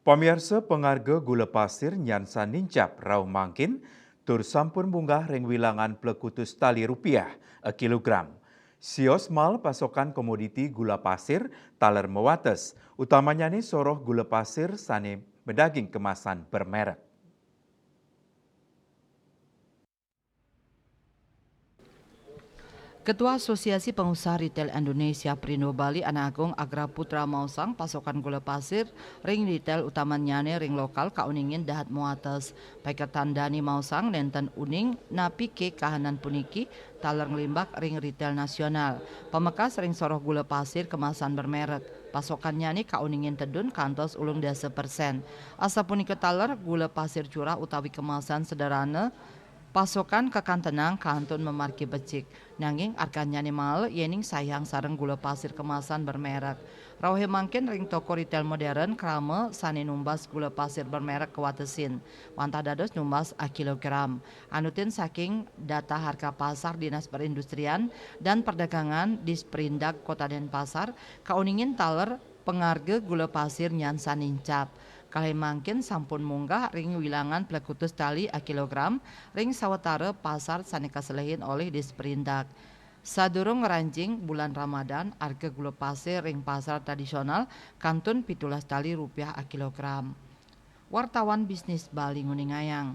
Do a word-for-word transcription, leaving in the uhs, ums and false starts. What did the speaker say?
Pamiarsa, pangarga gula pasir nyan sané nincap rauh mangkin tur sampun munggah ring wilangan plekutus tali rupiah a kilogram. Sios mal pasokan komoditi gula pasir taler mawates, utamanyané soroh gula pasir sané madaging kemasan bermerek. Ketua Asosiasi Pengusaha Retail Indonesia, Perindo Bali, Anak Agung Agra Putra, maosang pasokan gula pasir ring retail, utamanyané ring lokal, kauningin dahat mawates. Paiketan dané maosang nénten uning napi ké kahanan puniki taler nglimbak ring retail nasional. Pamekas ring soroh gula pasir kemasan bermerek, pasokannyané kauningin tedun kantos ulung dasa persen. Asapunika taler gula pasir curah utawi kemasan sederhana, pasokan kakantenang kantun mamargi becik, nanging argannyané mael yéning saihang sareng gula pasir kemasan bermerek. Rauhé mangkin ring toko retail modern krama sané numbas gula pasir bermerek kawatesin, wantah dados numbas akilogram. Anutin saking data harga pasar Dinas Perindustrian dan Perdagangan Disperindag Kota Denpasar, kauningin taler pangarga gula pasir nyan sané nincap. Kalih mangkin sampun munggah ring wilangan plekutus tali akilogram ring sawatara pasar sané kaselehin olih Disperindag. Sadurung ngranjing bulan Ramadan, arga gula pasir ring pasar tradisional kantun pitulas tali rupiah akilogram. Wartawan Bisnis Bali nguningayang.